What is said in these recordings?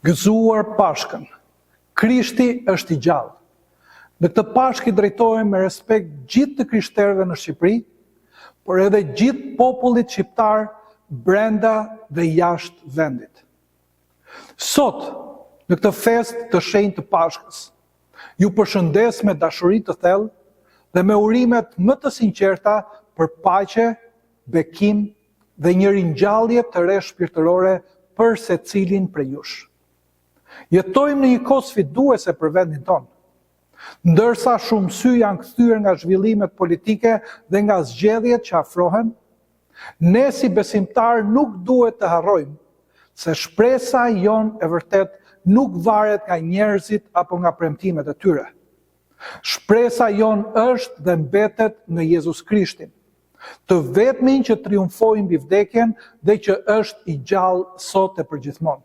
Gëzuar Pashkën! Krishti është i gjallë. Në këtë Pashkë i drejtohem me respekt gjithë të krishterëve në Shqipëri, por edhe gjithë popullit shqiptar brenda dhe jashtë vendit. Sot, në këtë festë të shenjtë të Pashkës, ju përshëndes me dashuri të thellë dhe me urimet më të sinqerta për paqe, bekim dhe një ringjallje të re shpirtërore për secilin prej jush. Jetojmë në një kohë sfiduese për vendin tonë. Ndërsa shumë sy janë kthyer nga zhvillimet politike dhe nga zgjedhjet që afrohen, ne si besimtarë nuk duhet të harrojmë se shpresa jonë e vërtetë nuk varet nga njerëzit apo nga premtimet e tyre. Shpresa jonë është dhe mbetet në Jezus Krishtin, të vetmin që triumfoi mbi vdekjen dhe që është i gjallë sot e përgjithmonë.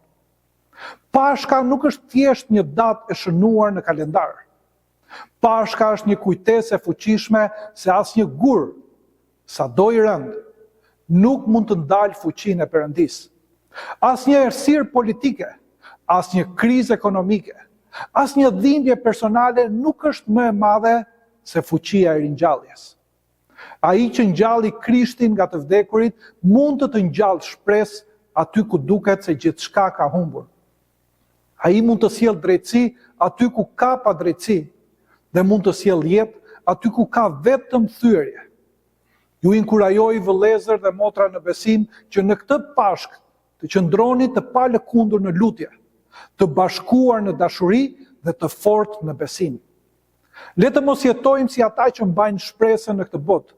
Pashka nuk është thjesht një datë e shënuar në kalendar. Pashka është një kujtesë e fuqishme se asnjë gur, sado i rëndë, nuk mund të ndalë fuqinë e Perëndisë. Asnjë errësirë politike, asnjë krizë ekonomike, asnjë dhimbje personale nuk është më e madhe se fuqia e ringjalljes. Ai që ngjalli Krishtin nga të vdekurit mund të të ngjallë shpresë aty ku duket se gjithçka ka humbur. Ai mund të sjellë drejtësi aty ku ka padrejtësi dhe mund të sjellë jetë aty ku ka vetëm thyerje. Ju inkurajoj vëllezër dhe motra në besim që në këtë Pashkë të qëndroni të palëkundur në lutje, të bashkuar në dashuri dhe të fortë në besim. Le të mos jetojmë si ata që mbajnë shpresën në këtë botë,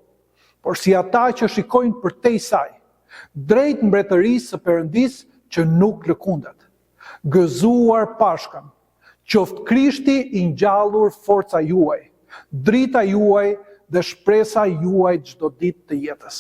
por si ata që shikojnë përtej saj, drejt mbretërisë së Perëndisë që nuk lëkundet. Gëzuar Pashkën! Qoftë Krishti i ngjallur forca juaj, drita juaj dhe shpresa juaj çdo ditë të jetës.